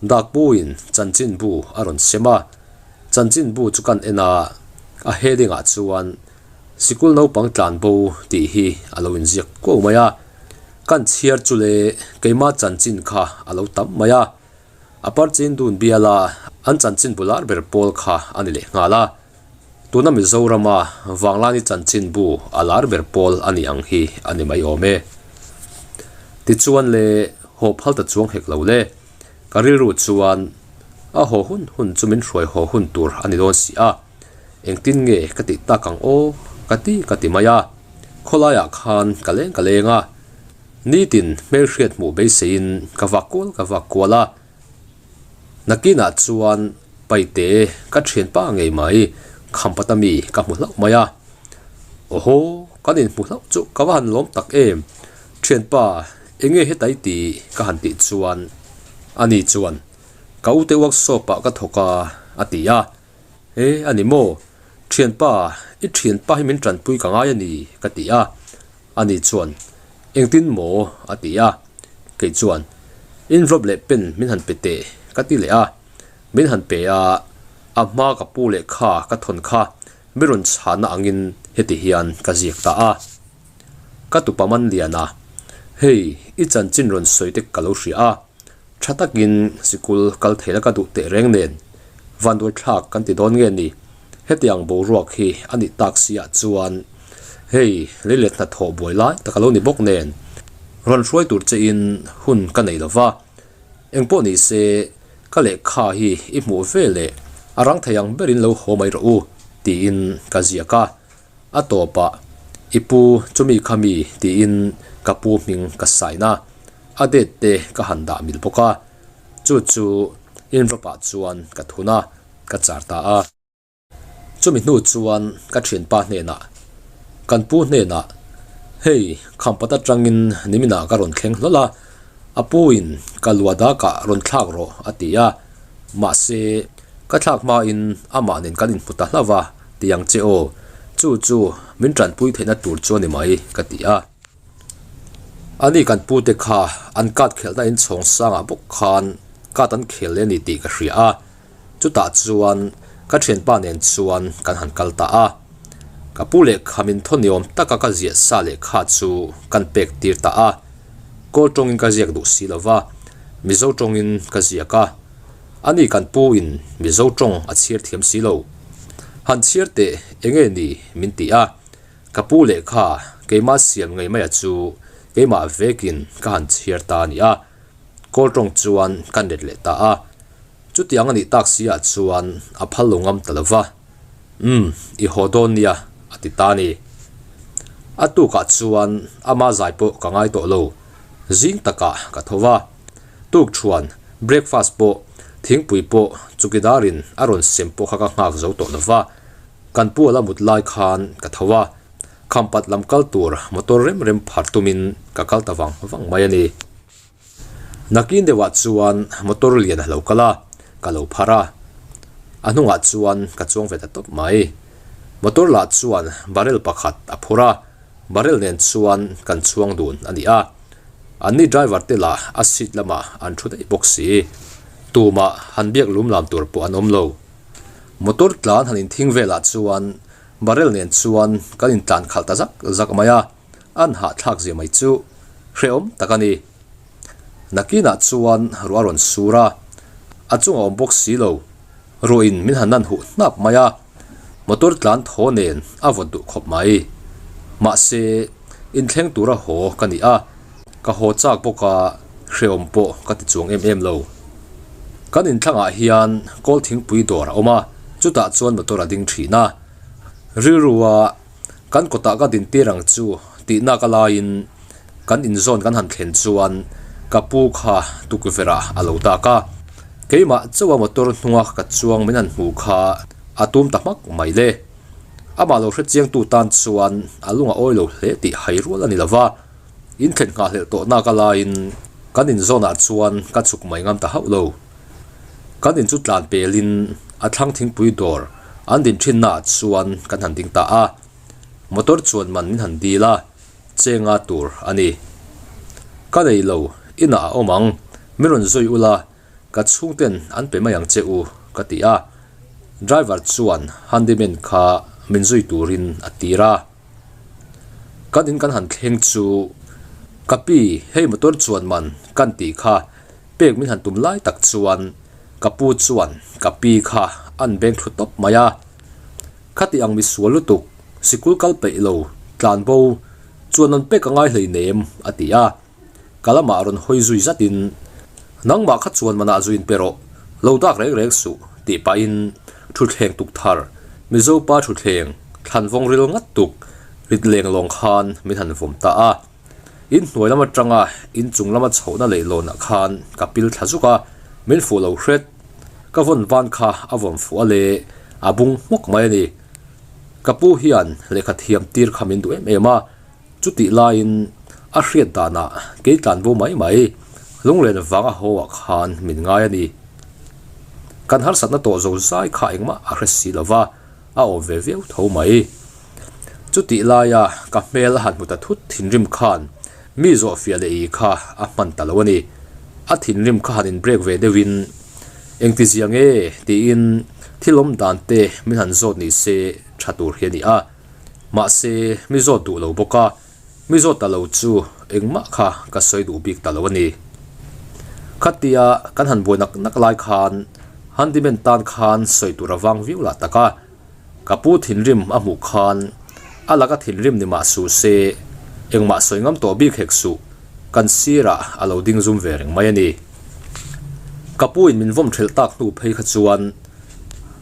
Dakpuiin chanchinbu a rawn sem a. Chanchinbu chu kan en a, a heading ah chuan Sikul naupang tlan bo tih hi a lo inziak kuau mai a. Kan chhiar chu le keima chanchin kha a lo tam mai a. A parchin dun biala an chanchin bu lar ber pawl kha a ni leh nghal a, tuna Mizorama Vanglani chanchin bu a lar ber pawl a ni ang hi a ni mai awm e. Tichuan le haw phal ta chuang hek lo le, ka rilru chuan a haw hun hun chu min hruai haw hun tur a ni dawn si a, engtin nge ka tih tak ang aw ka ti ka ti mai a, khawlaiah khan ka leng ka leng a. Nitin hmelhriat hmuh beiseiin ka vak kual ka vak kual a, nakinah chuan Paite ka thianpa ngei mai Khampata mi ka hmu hlauh mai a. Awhaw, kan inhmu hlauh chu ka va han lawm tak em, thianpa enge heta i tih ka han tih chuan ani chuan ka ute workshop ah ka thawk a a ti a. E a ni maw, thianpa i thianpa hi min tanpui ka ngai a ni ka ti a. Ani chuan, Engtin maw? a ti a. Kei chuan, Envelope leh pen min han pe teh, ka ti leh a. Min han pe a, a hma ka pu leh kha ka thawn kha mi rawn chhahna angin heti hian ka ziak ta a. Ka tupa man lian a. Hei, i chanchin rawn sawi te ka lo hria a, tha takin sikul kal theihna ka duh teh reng nen, vanduai thlak kan ti dawn nge ni? Hetiang boruak hi a nih tak si ah chuan hei leilet hnathawh buai lai tak a lo ni bawk nen, rawn hruai tur che in hun ka nei lo va, engpawh ni se ka lehkha hi i hmuh ve leh a rang thei ang berin lo haw mai rawh u tiin ka ziak a. A tawpah, I pu, chumi kha mi? tiin ka pu hming ka sign a, a date te ka han dah mil bawk a. Chu chu envelope ah chuan ka thun a, ka char ta a. Chumi hnu chuan ka thianpa hnenah, Kan pu hnenah, Hei, khampat atangin niminah ka rawn thleng hlawl a, a pu in ka lua dakah rawn thlak rawh a ti a, mahse, ka thlak hmain amah nen kan inhmu ta hlauh a. Ti ang che aw, chu chu min tanpui theihna tur chu a ni mai, ka ti a. Ani kan pute kha an card khelhna inchhawng sangah bawk khan card an khel leh a ni tih ka hria a, chutah chuan ka thianpa nen chuan kan han kal ta a. Ka pu lehkha min thaw niawm taka ka ziah sa lehkha chu kan pek tir ta a, Kawl tawngin ka ziak duh si lova, Mizo tawngin ka ziak a. Ani kan pu in Mizo tawng a chhiar thiam si lo. Han chhiar teh enge ni min ti a, ka pu lehkha keimah siam ngei maia chu keimah vekin ka han chhiar ta a ni a, kawl tawng chuan ka net leh ta a. Chutiang a nih tak si ah chuan a phal lo ngam ta lo va, Umm, i haw dawn nia a ti ta a ni. A tukah chuan ama zai pawh ka ngai tawh lo, zing takah ka tho va. Tukṭhuan, breakfast pawh, thingpui pawh chukidarin a rawn sem pawh kha ka nghak zo tawh lo va, kan pu ala mut lai khan ka tho a, khampat lam kal tur motor rem rem phar tumin ka kal ta vang vang mai a ni. Nakin deuhah chuan motor lian a lo kal a, ka lo phar a, a hnungah chuan ka chuang ve ta tawp mai. Motor lah chuan barrel pakhat a phur a, barrel nen chuan kan chuang dun a ni a. Anni driver te lah a seat lamah an thu daih bawk si. Tumah han biak lum lam tur pawh an awm lo. Motor tlan han inthing velah chuan barrel nen chuan kan intlan khalh ta zak zak mai a, an hahthlak zia mai chu hrehawm tak a ni. Nakinah chuan ruah a rawn sur a, a chungah awm bawk si lo. Ruahin min han nan huh hnap mai a. Motor tlan thaw nen a vawt duh khawp mai. Mahse, inthleng tura haw ka ni a, ka haw chak bawk a, hrehawm pawh ka ti chuang em em lo. Kan inthlangah hian kawl thingpui dawr a awm a, chutah chuan motor a ding thin a. Rilrua kan kawtah ka din tir ang chu tihna ka laiin kan inzawn kan han thlen chuan ka pu kha tukverh-ah a lo dak a. Keimah chauha motor hnunga ka chuang min han hmuh kha a tum ta hmak mai le. Amah lo hre chiangtu tan chuan a lung a awi lo hle tih hai rual a ni lo va, inthlen nghahhlelh tawh nak a laiin kan inzawnah chuan ka chhuk mai ngam ta hauh lo. Kan in chu tlan pelin a thlang thingpui dawr an din thinnaah chuan kan han ding ta a, motor chuan man min han dil a, chenga tur a ni. Ka nei lo, inah a awm ang, min rawn zui ula, ka chhungten an pe mai ang che u, ka ti a. Driver chuan handyman kha min zui turin a tir a. Kan in kan han thleng chu, Ka pi, hei motor chuan man kan tih kha pek min han tum lai tak chuan ka pu chuan ka pi kha an beng thlu tawp mai a. Khati ang misual lutuk, sikul kal peih lo, tlan bo, chuan an pek a ngai hleinem, a ti a. Ka lamah rawn hawi zui zatin, Nangmah kha chuan manah zuin pe rawh, lo dak reng reng suh, tih pahin thutthleng tuk thar, Mizo pa thutthleng, thlan vawng ril ngat tuk, rit leng lawng khan min han vawm ta a. In hnuai lam atanga in chung lama chhohna leihlawnah khan ka pil thla zuk a, min fuh lo hret. Ka vawn van kha a vawm fuh a le, a bung hmawk mai a ni. Ka pu hian lehkha thiam tir kha min duh em em a, chutih laiin a hriat danah kei tlan bo mai mai lunglen vanga haw ah khan min ngai a ni. Kan harsatna tawh zo zai kha engmah a hre si lo va, a awm ve viau tho mai. Chutih laia ka hmel a han hmu ta thut thinrim khan mi zawh fiah leh i kha a hman ta lo a ni. A thinrim kha han in break ve deuhin engti zia nge tiin thil awm dan te min han zawt ni se tha tur hi a ni a. Mahse mi zawt duh lo bawk a. Mi zawt ta lo chu engmah kha ka sawi duh bik ta lo a ni. Khatia kan han buai nak nak lai khan handyman tan khan sawi tur a vang viau lah tak a. Ka pu thinrim a hmuh khan a laka thinrim ni mah suh se, engmah sawi ngam tawh bik hek suh, kan sirah a lo ding zum ve reng mai a ni. Ka pu in min vawm thelh tak hnu phei kha chuan,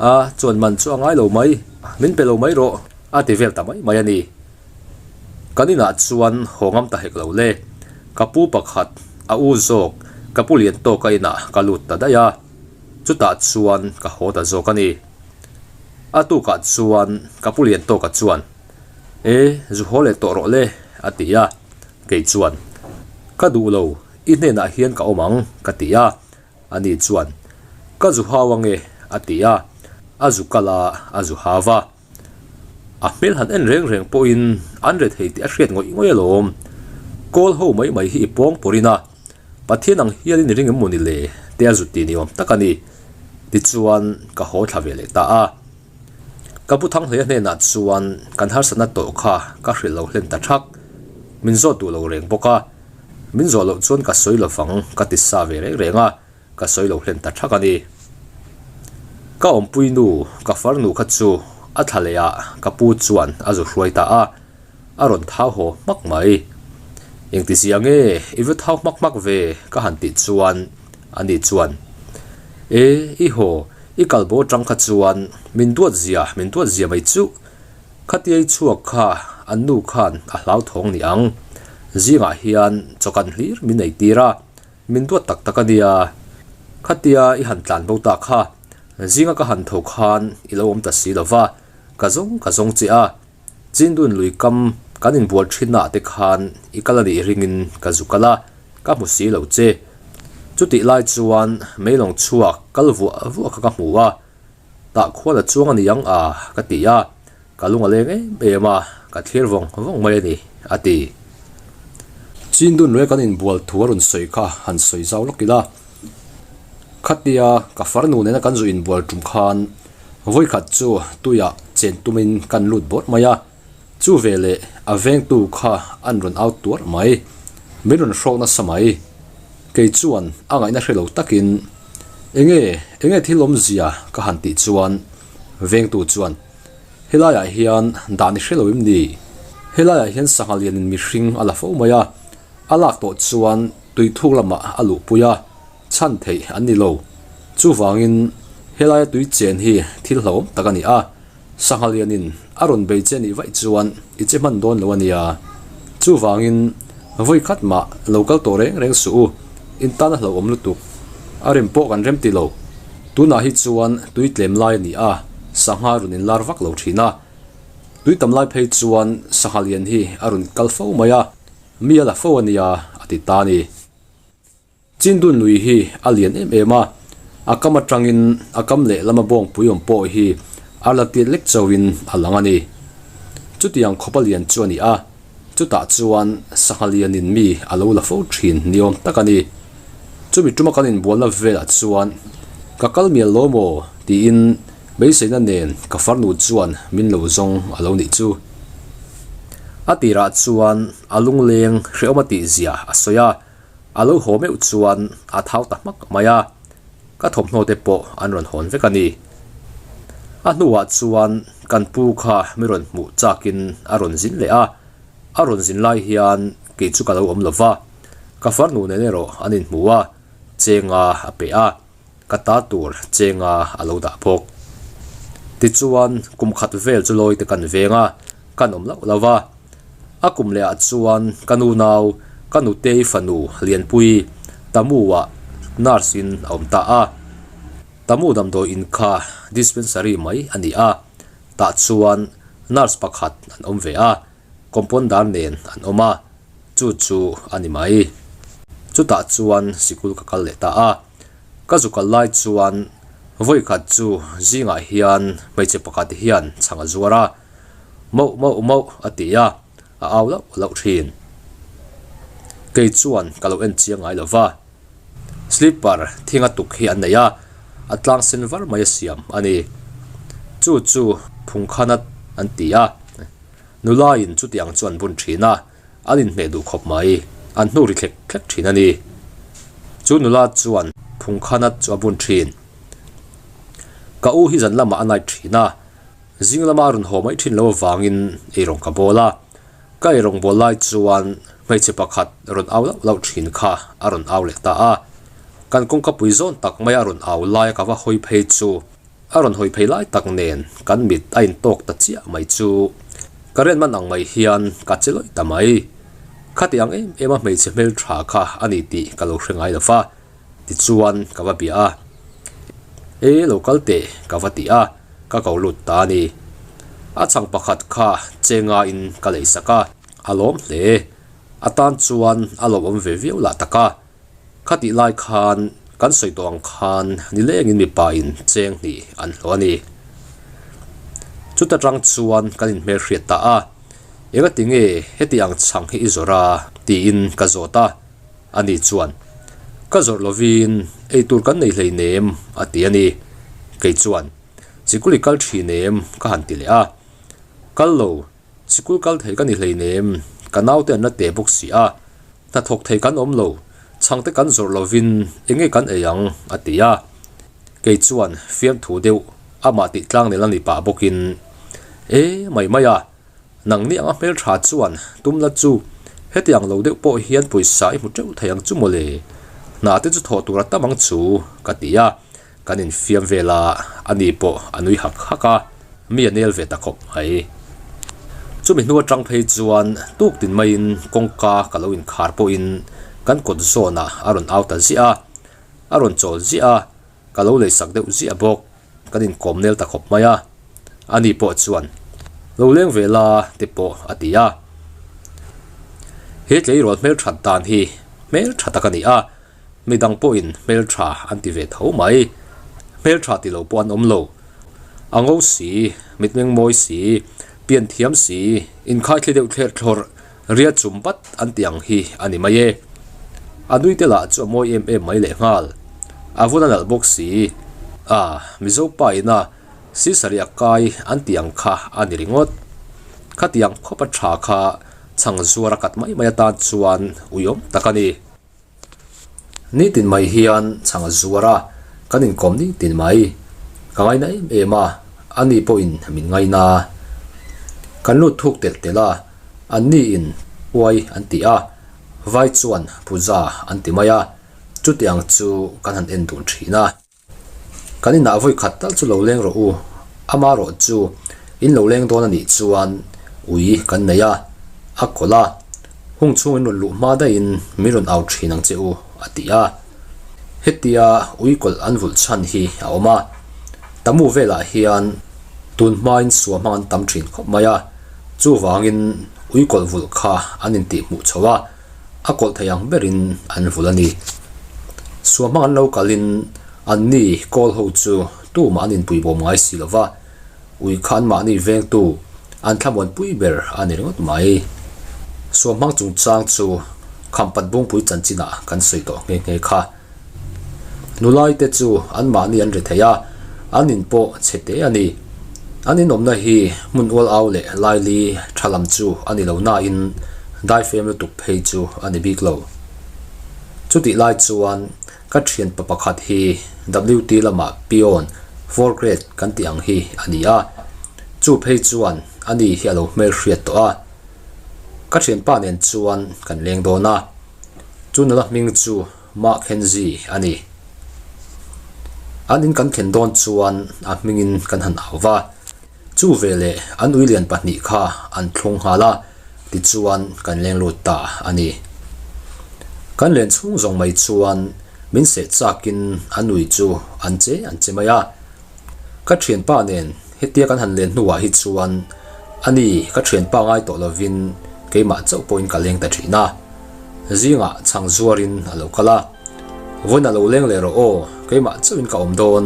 A, chuan man chu a ngai lo mai, min pe lo mai rawh, a ti vel ta mai mai a ni. Kan inah chuan haw ngam ta hek lo le. Ka pu pakhat, a u zawk, ka pu lian tawka inah ka lut ta daih a, chutah chuan ka haw ta zawk a ni. A tukah chuan ka pu lian tawka chuan, E, zu haw leh tawh rawh le, a ti a. Kei chuan, Ka duh lo, i hnenah hian ka awm ang, ka ti a. Ani chuan, Ka zu hau ange, a ti a. A zu kal a, a zu hau va. A hmel han en reng reng pawhin an re thei tih a hriat ngawih ngawih alawm. Kawl ho mai mai hi i pawng pawrin a, Pathian ang hialin i ring em maw ni le? te a zut ti ni awm tak a ni. Tichuan ka haw thla ve leh ta a. Ka pu Thanghleia hnenah chuan kan harsatna tawh kha ka hrilh lo hlen ta thak. Min zawt duh lo reng bawk a. Min zawh loh chuan ka sawi lovang ka ti sa ve reng reng a. Ka sawi lo hlen ta thak a ni. Ka awmpui nu, ka farnu kha chu a thla leh ah ka pu chuan a zu hruai ta a, a rawn thau haw hmak mai. Engti zia nge i va thau hmak hmak ve ka han tih chuan ani chuan, E, i haw, i kal bo atang kha chuan min duat zia, min duat zia mai chuh. Khatia i chhuak kha an nu khan a hlauthawng ni ang. Zingah hian chawkan hlir min ei tir a, Min duat tak tak a nia. Khatia i han tlan bo ta kha, zinga ka han tho khan i lo awm ta si lo va, ka zawng ka zawng che a. Chindun lui kam kan inbual thinna ah te khan i kal a nih ringin ka zu kal a, ka hmu si lo che. Chutih lai chuan meilawng chhuak kal vuah vuah kha ka hmu a. Tah khual a chuang a ni ang a, ka ti a, ka lung a leng em em a, ka thlir vawng vawng mai a ni, a ti. Chindun leh kan inbual thu a rawn sawi kha han sawi zau lawk ila, khatia ka farnu nena kan zu inbual tum khan vawikhat chu tuiah chen tumin kan lut bawrh mai a, chu veleh a vengtu kha an rawn out tuarh mai, min rawn hrawk nasa mai. Kei chuan a ngaihna hre lo takin, Enge, enge thil awmzia ka han tih chuan vengtu chuan, Helaiah hian dan i hre lo em ni? Helaiah hian sangha lianin mihring a la fo mai a, a lak tawh chuan tui thuk lamah a luhpui a, chhan theih an ni lo. Chuvangin helaia tui chen hi thil hlauhawm tak a ni a, Sangha lianin a rawn bei che nih vaih chuan i che hman dawn lo a nia. Chuvangin vawi khat mah lo kal tawh reng reng suh u, in tan a hlauhawm lutuk. A rem pawh kan rem ti lo. Tunah hi chuan tui tlem lai a ni a, sangha rawn inlar vak lo thin a. Tui tam lai phei chuan sangha lian hi a rawn kal fo mai a, mi a la fo a nia, a ti ta a ni. Chindun lui hi a lian em em a, a kam atangin a kam lehlama bawngpui awm pawh hi a la tiat lek chauhin a lang a ni. Chutiang khawp a lian chu a ni a, chutah chuan sangha lianin mi a lo la fo thin ni awm tak a ni. Chumi tuma kan inbualna velah chuan ka kal mial lo maw tiin beiseina nen ka farnu chuan min lo zawng a lo nih chu. A tirah chuan a lungleng hrehawm a tihzia a sawi a. A lo haw meuh chuan a thau ta hmak mai a, ka thawmhnaw te pawh an rawn hawn vek a ni. A hnuah chuan kan pu kha mi rawn hmuh chakin a rawn zin leh a, a rawn zin lai hian kei chu ka lo awm lo va, ka farnu nen erawh an inhmu a, chenga a pe a. Ka ta tur chenga a lo dah bawk. Tichuan, kum khat vel chu lawi te kan veng a, kan awm loh lo va. A kum leh ah chuan ka nu nau, ka nutei fanu Lianpui, Tamu-ah nurse in a awm ta a. Tamu damdawi in kha dispensary mai a ni a, tah chuan nurse pakhat an awm ve a. Compounder nen an awm a, chu chu a ni mai. Chutah chuan sikul ka kal leh ta a, ka zu kal lai chuan vawikhat chu zingah hian hmeichhe pakhat hian chhang a zuar a, mauh mauh mauh a ti a, a au lauh lauh thin. Kei chuan ka lo en chiang ngai lo va, slipper thinga tuk hi an nei a, a tlang sen var mai a siam a ni. Chu chu phungkhanat an ti a. Nulaiin chutiang chu an bun thin a, An inhmeh duh khawp mai. An hnu ri thlek thlek thin a ni. Chu nula chuan phungkhanat chu a bun thin. Ka u hi zan lamah a night thin a, zing lama a rawn haw mai thin lo avangin eirawng ka bawl a. Ka eirawng bawl lai chuan hmeichhe pakhat rawn au lauh lauh thin kha a rawn au leh ta a. Kan kawngka pui zawn tak maia a rawn au laia ka va hawi phei chu A rawn hawi phei lai tak nen kan mit a intawk ta chiah mai chu ka ren man ang mai hian ka che lawih ta mai. Khati ang em em a hmeichhe hmeltha kha a ni tih ka lo hre ngai lo va, tichuan ka va bia a. E lo kal teh ka va ti a, ka ko lut ta a ni. A chhang pakhat kha che ngaiin ka lei sak a, a lawm hle. A tan chuan a lawmawm ve viau lah tak a. Khatih lai khan kan sawi tawh ang khan nilengin mipa in cheng hnih an hlawh a ni. Chuta tang chuan kan inhmelhriat ta a, engati nge heti ang chhang hi i zawrh a? tiin ka zawt a, ani chuan ka zawrh lovin eitur kan nei hleinem a ti a ni. Kei chuan sikul i kal thin em? ka han ti leh a, kal lo, sikul kal thei ka ni hleinem, ka naute an la teh bawk si a, Hnathawk thei kan awm lo, chhangte kan zawrh lovin eng nge kan ei ang? a ti a. Kei chuan fiamthu deuh amah tih tlang nel a ni pah bawkin, E, mai mai a, nangni anga hmeltha chuan tum la chu heti ang lo deuh pawh hian pawisa i hmu teuh thei ang chu mawle, hna te chu thawh tur a tam ang chu, ka ti a. Kan infiam vel a, ani pawh a nui hak hak a, mi a nel ve ta khawp mai. Chumi hnu atang phei chuan tuk tin maiin kawngka ka lo inkhar pawhin kan kawt zawnah a rawn au ta ziah a, a rawn chawl ziah a, ka lo leisak deuh ziah bawk. Kan inkawm nel ta khawp mai a, ani pawh chuan lo leng ve la te pawh a ti a. He tleirawl hmelthat dan hi hmeltha tak a ni a, Midang pawhin hmeltha an ti ve tho mai. Hmeltha ti lo pawh an awm lo. A ngo si, mitmeng mawi si, pian thiam si, inkhaithli deuh thler thlawrh, ria chum bat an ti ang hi a ni mai e. A nui te lah chu a mawi em em mai lehnghal. A vun a nalh bawk si. A, Mizo pa ina sisari a kai an ti ang kha a ni ringawt. Khatiang khawpa tha kha chhang zuar a kat mai mai atan chuan uiawm tak a ni. Nitin mai hian chhang a zuar a, kan inkawm nitin mai. Ka ngaina em em a, ani pawhin min ngaina. Kan lut thuk telh telh a, anni in uai an ti a, vai chuan puja an ti mai a, chutiang chu kan han en dun thin a. Kan inah vawi khat tal chu lo leng rawh u, ama rawh chu in lo leng dawn a nih chuan ui kan nei a, a kawlh a, hung chhung in rawn luh hma daihin min rawn au thin ang che u, a ti a. Hetia ui kawlh an vulh chhan hi a awm a, Tamu velah hian tun hmain sua hmang an tam thin khawp mai a, chuvangin ui kawlh vulh kha an intihhmuh chho a, A kawlh thei ang berin an vul a ni. Suamhmang an lo kalin anni kawl ho chu tumah an inpuibawm ngai si lo va, ui kha anmahni vengtu an thlamuanpui ber a ni ringawt mai. Suamhmang chungchang chu Khampat Bungpui chanchinah kan sawi tawh nghe nghe kha. Nulai te chu anmahni an ri thei a, an in pawh chhe te a ni. An inawmna hi hmun ual au leh laili tha lam chu a ni lo nain daifem lutuk phei chu a ni bik lo. Chutih lai chuan ka thianpa pakhat hi WT lamah peon, four grade kan tih ang hi a ni a, chu phei chuan ani hi a lo hmelhriat tawh a. Ka thianpa nen chuan kan leng dawn a, chu nula hming chu Mah Kenzie a ni. An in kan thlen dawn chuan a hmingin kan han au va, chu veleh an ui lian pahnih kha an thlung nghal a, tichuan kan leng lut ta a ni. Kan len chhung zawng mai chuan min seh chakin an ui chu an che an che mai a. Ka thianpa nen hetia kan han len hnuah hi chuan ani ka thianpa ngai tawh lovin keimah chauh pawhin ka leng ta thin a. Zingah chhang zuarin a lo kal a, Vawiin a lo leng leh rawh aw, keimah chauhin ka awm dawn,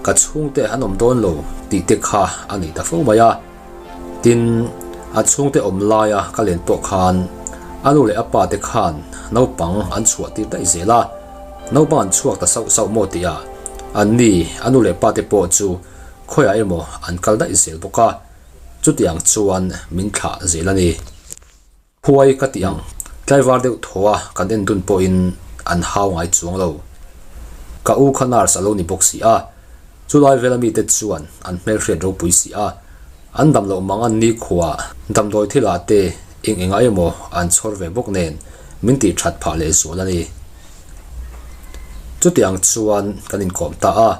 ka chhungte an awm dawn lo tih te kha a nei ta fo mai a. Tin, a chhungte awm laia ka len pawh khan a nu leh a pa te khan naupang an chhuah tir daih zel a, naupang an chhuak ta sauh sauh maw tih ah an ni a nu leh pa te pawh chu khawiah emaw an kal daih zel bawk a, chutiang chuan min thlah zel a ni. Huai ka ti ang, tlaivar deuh thaw a kan en dun pawhin an hau ngai chuang lo. Ka u kha nurse a lo ni bawk si a, chulai vela mite chuan an hmelhriat ropui si a, an dam loh mang an nikhua damdawi thilah te eng engah emaw an chhawr ve bawk nen min tih that phah leh zual a ni. Chutiang chuan kan inkawm ta a,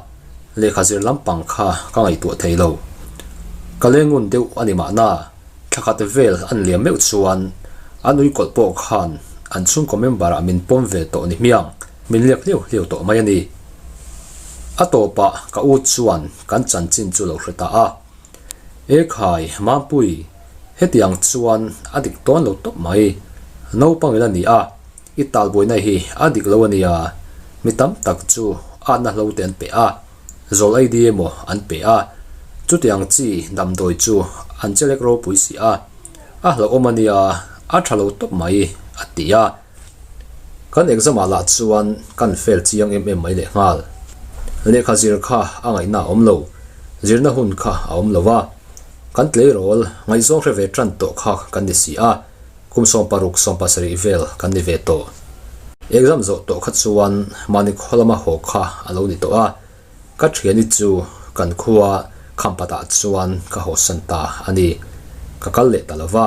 lehkha zir lampang kha ka ngaihtuah thei lo. Ka lengun deuh a ni mahna. Thla khat vel an liam meuh chuan an uikawlh pawh khan an chhungkaw member ah min pawm ve tawh ni hmiang, min liak hliau hliau tawh mai a ni. A tawpah ka u chuan kan chanchin chu lo hre ta a, E khai, Mampui, hetiang chuan a dik tawn lo tawp mai, naupang ila ni a, i talbuaina hi a dik lo a nia, mi tam tak chu atna hlo te an pe a, Zawl ei di emaw an pe a, chutiang chi damdawi chu an chelek ropui si a, a hlauhawm a nia, a tha lo tawp mai, a ti a. Kan exam ah lah chuan kan fail chiang em em mai leh nghal. Lehkha zir kha a ngaihna a awm lo, zirna hun kha a awm lo a, kan tleirawl ngaihzawng hre ve tan tawh kha kan ni si a, Kum 16, 17 vel kan ni ve tawh. Exam zawh tawh kha chuan mahni khaw lama haw kha a lo ni tawh a, ka thiani chu kan khua Khampatah chuan ka hawsan ta a ni. Ka kal leh ta lo va.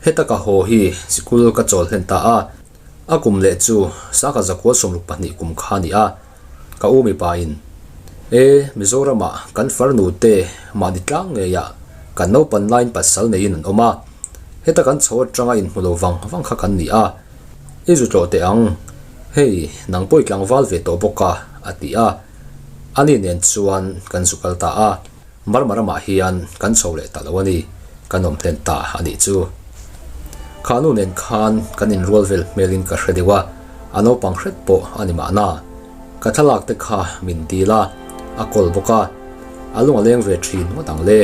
Heta ka haw hi sikul ka chawl hlen ta a, A kum leh chu Sangha zakua 62 kum kha a ni a, ka u mipain, E, Mizoramah kan farnu te mahni tlang ngeiah kan naupan laiin pasal neiin an awm a, heta kan chho atanga inhmu lo vang vang kha kan ni a, i zu tlawh teh ang, hei nang pawh i tlangval ve tawh bawk a, a ti a, ani nen chuan kan zu kal ta a. Burma ramah hian kan chho leh ta lo a ni, kan awm hlen ta a nih chu. Kha nu nen khan kan inrual vel hmelin ka hre deuh a, a naupang hret pawh a ni mahna. Ka thlalak te kha min dil a, a kawl bawk a, a lung a leng ve thin ngawt ang le.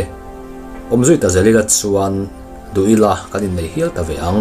Awmzui ta zel ila chuan duh ila kan innei hial ta ve ang.